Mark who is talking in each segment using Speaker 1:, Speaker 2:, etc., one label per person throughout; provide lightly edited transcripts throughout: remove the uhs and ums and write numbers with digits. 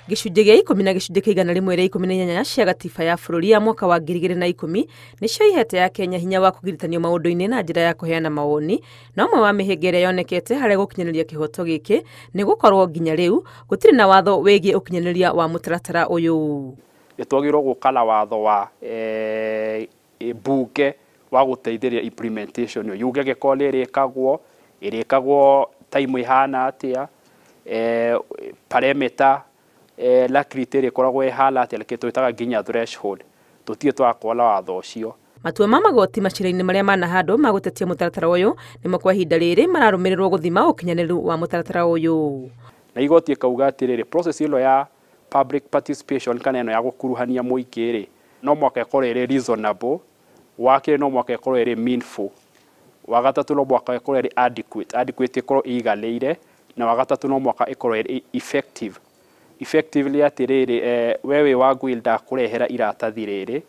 Speaker 1: Gĩcunjĩ gĩa 10 na gĩcunjĩ kĩa 118 cia gatiba ya bũrũri ya mwaka wa 2010 nĩcio ihete ya Kenya hinya wa kũgiritanio maũndũ-inĩ na njĩra ya kũheana mawoni, na ũmwe wa mĩhĩnga ĩrĩa yonekete harĩ gũkinyanĩria kĩhoto gĩkĩ nĩ gũkorwo nginya rĩu gũtirĩ na watho wĩgiĩ ũkinyanĩria wa mũtaratara ũyũ.
Speaker 2: Nĩ twagĩrĩirwo gũka na watho wa mbunge wa gũteithĩrĩria implementation ĩyo, yuge angĩkorwo nĩ ĩrĩkagwo, ĩrĩkagwo time ĩhana atĩa, parameter lakriti ĩrĩkoragwo ĩhana atĩa, kĩndũ twĩtaga nginya threshold. Tũtirĩ twakorwo na watho ũcio.
Speaker 1: Matua ma magoti macira-inĩ marĩa manahandwo ma gũtetia mũtaratara ũyũ nĩmo kwa ihinda rĩrĩ mararũmĩrĩrwo gũthima ũkinyanĩru wa mũtaratara ũyũ.
Speaker 2: Na igoti ĩkauga atĩrĩrĩ, process ĩno ya public participation kana ĩno ya gũkuruhania mũingĩ rĩ, no mũhaka ĩkorwo ĩrĩ reasonable, wa kerĩ no mũhaka ĩkorwo ĩrĩ meaningful, wa gatatũ no mũhaka ĩkorwo ĩrĩ adequate, adequate ĩkorwo ĩiganĩire, na wa gatatũ no mũhaka ĩkorwo ĩrĩ effective. Effectively atĩrĩrĩ, we wĩ wa Ngui ndakũrehera iratathi rĩrĩ,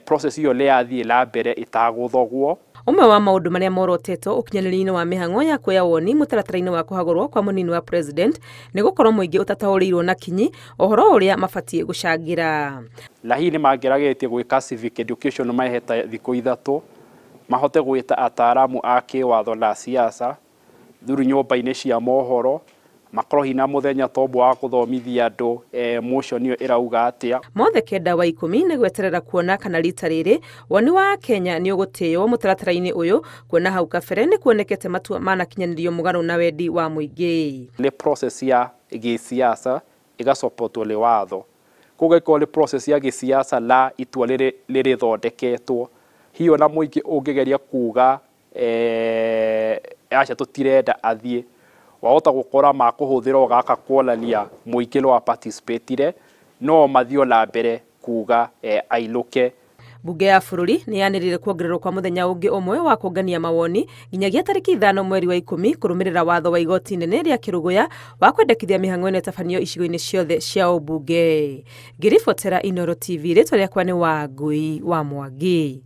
Speaker 2: process ĩyo nĩ yathiĩ na mbere ĩtagũthogwo.
Speaker 1: Ũmwe wa maũndũ marĩa morotetwo ũkinyanĩria-inĩ wa mĩhang'o ya kuoya woni mũtaratara-inĩ wa kũhagũrwo kwa mũnini wa president nĩ gũkorwo mũingĩ ũtataũrĩirwo na kinyi ũhoro ũrĩa mabatiĩ gũcangĩra.
Speaker 2: Na hihi nĩ mangĩragetie gwĩka civic education maheta thikũ 3, mahote gwĩta ataaramu a kĩwatho na siasa through nyũmba-inĩ cia mohoro, makorwo hina mũthenya tombo wa gũthomithia andũ motion ĩyo ĩrauga atĩa.
Speaker 1: Mothe 9 wa 10 nĩ gweterera kuona kana rita rĩrĩ woni wa Kenya nĩ ũgũtĩĩo mũtaratara-inĩ ũyũ, kuona hau kabere nĩ kuonekete matua manakinyanĩrio mũgarũ na wendi wa mũingĩ.
Speaker 2: Nĩ process ya gĩsiasa ĩgasupportwo nĩ watho, koguo ĩkorwo nĩ process ya gĩsiasa na itua rĩrĩ rĩrĩthondeketwo, hiyo na mũingĩ ũngĩgeria kuga aca tũtirenda athiĩ, wahota gũkora makũhũthĩra gaka kuonania mũingĩ no participatire, no mathiĩ na mbere kuga ainũke.
Speaker 1: Bunge ya bũrũri nĩ yanĩrĩire kuongererwo kwa mũthenya ũngĩ ũmwe wa kũngania mawoni nginyagia tarĩki 5 mweri wa 10 kũrũmĩrĩra watho wa igoti inene rĩa Kĩrũgũya wa kwendekithia mĩhang'o ĩno ĩtabanio icigo-inĩ ciothe cia ũmbunge. Ngĩribotera Inooro TV, rĩtwa rĩakwa nĩ Wangui wa Mwangi.